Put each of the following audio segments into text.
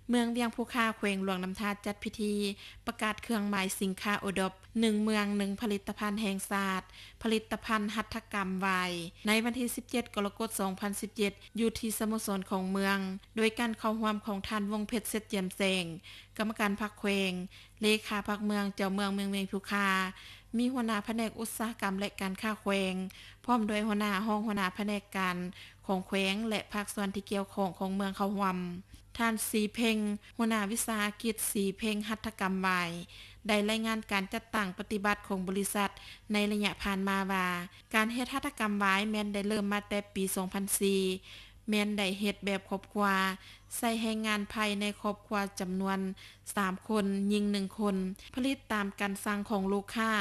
ເມືອງວຽງພູຄາ ແຂວງຫຼວງນ້ຳທາ ຈັດພິທີປະກາດເຄື່ອງໝາຍສິນຄ້າໂອດອບ ໜຶ່ງເມືອງ ໜຶ່ງຜະລິດຕະພັນແຫ່ງຊາດ ຜະລິດຕະພັນຫັດຖະກຳຫວາຍ ໃນວັນທີສິບເຈັດ ກໍລະກົດ ສອງພັນສິບເຈັດ ຢູ່ທີ່ສະໂມສອນຂອງເມືອງ ໂດຍການເຂົ້າຮ່ວມຂອງທ່ານ ວົງເພັດ ເສັດຈຽມແສງ ກຳມະການພັກແຂວງ, ເລຂາພັກເມືອງ, ເຈົ້າເມືອງເມືອງວຽງພູຄາ, ມີຫົວໜ້າພະແນກອຸດສາຫະກຳ ແລະ ການຄ້າແຂວງ, ພ້ອມດ້ວຍຫົວໜ້າ, ຮອງຫົວໜ້າພະແນກການຂອງແຂວງ ແລະ ພາກສ່ວນທີ່ກ່ຽວຂ້ອງຂອງເມືອງເຂົ້າຮ່ວມ. ທ່ານ ສີເພັງ ຫົວໜ້າວິສາຫະກິດ ສີເພັງຫັດຖະກຳຫວາຍ ໄດ້ລາຍງານການຈັດຕັ້ງປະຕິບັດຂອງບໍລິສັດໃນໄລຍະຜ່ານມາວ່າ, ການເຮັດຫັດຖະກຳຫວາຍແມ່ນໄດ້ເລີ່ມມາແຕ່ປີສອງພັນສີ່ ແມ່ນໄດ້ເຮັດແບບຄອບຄົວ, ໃຊ້ແຮງງານພາຍໃນຄອບຄົວຈຳນວນສາມຄົນ, ຍິງໜຶ່ງຄົນ, ຜະລິດຕາມການສັ່ງຂອງລູກຄ້າ.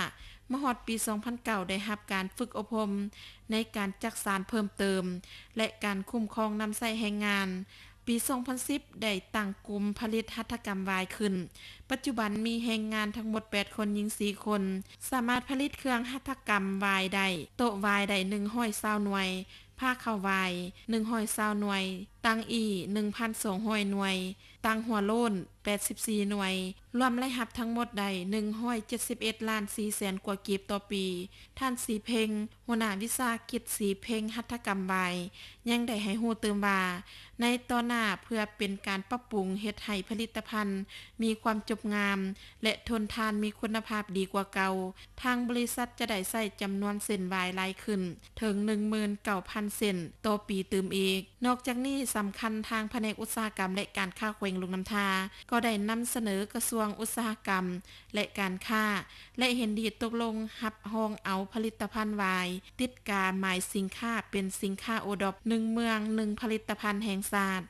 ມາຮອດປີສອງພັນເກົ້າ ໄດ້ຮັບການຝຶກອົບຮົມໃນການຈັກສານເພີ່ມເຕີມ ແລະ ການຄຸ້ມຄອງນຳໃຊ້ແຮງງານ. ປີສອງພັນສິບ ໄດ້ຕັ້ງກຸ່ມຜະລິດຫັດຖະກຳຫວາຍຂຶ້ນ. ປັດຈຸບັນມີແຮງງານທັງໝົດແປດຄົນ, ຍິງສີ່ຄົນ, ສາມາດຜະລິດເຄື່ອງຫັດຖະກຳຫວາຍໄດ້, ໂຕະຫວາຍໄດ້ໜຶ່ງຮ້ອຍຊາວໜ່ວຍ, ຜ້າຂາວຫວາຍໜຶ່ງຮ້ອຍຊາວໜ່ວຍ, ຕັ່ງອີ່ໜຶ່ງພັນສອງຮ້ອຍໜ່ວຍ, ຕັ່ງຫົວໂລ້ນແປດສິບສີ່ໜ່ວຍ, ລວມລາຍຮັບທັງໝົດໄດ້ໜຶ່ງຮ້ອຍເຈັດສິບເອັດລ້ານສີ່ແສນກວ່າກີບຕໍ່ປີ. ທ່ານ ສີເພັງ ຫົວໜ້າວິສາຫະກິດສີເພັງຫັດຖະກຳຫວາຍ ຍັງໄດ້ໃຫ້ຮູ້ຕື່ມວ່າ ໃນຕໍ່ໜ້າເພື່ອເປັນການປັບປຸງເຮັດໃຫ້ຜະລິດຕະພັນມີຄວາມຈົບງາມ ແລະ ທົນທານມີຄຸນນະພາບດີກວ່າເກົ່າ, ທາງບໍລິສັດຈະໄດ້ໃຊ້ຈຳນວນເສັ້ນຫວາຍຫຼາຍຂຶ້ນເຖິງໜຶ່ງໝື່ນເກົ້າພັນເສັ້ນຕໍ່ປີຕື່ມອີກ. ນອກຈາກນີ້ ສຳຄັນທາງພະແນກອຸດສາຫະກຳ ແລະ ການຄ້າແຂວງຫຼວງນ້ຳທາ ກໍໄດ້ນຳສະເໜີກະຊວງອຸດສາຫະກຳ ແລະ ການຄ້າ ແລະ ເຫັນດີຕົກລົງຮັບຮອງເອົາຜະລິດຕະພັນຫວາຍ ຕິດກາໝາຍສິນຄ້າເປັນສິນຄ້າໂອດອບ ໜຶ່ງເມືອງ ໜຶ່ງຜະລິດຕະພັນແຫ່ງຊາດ.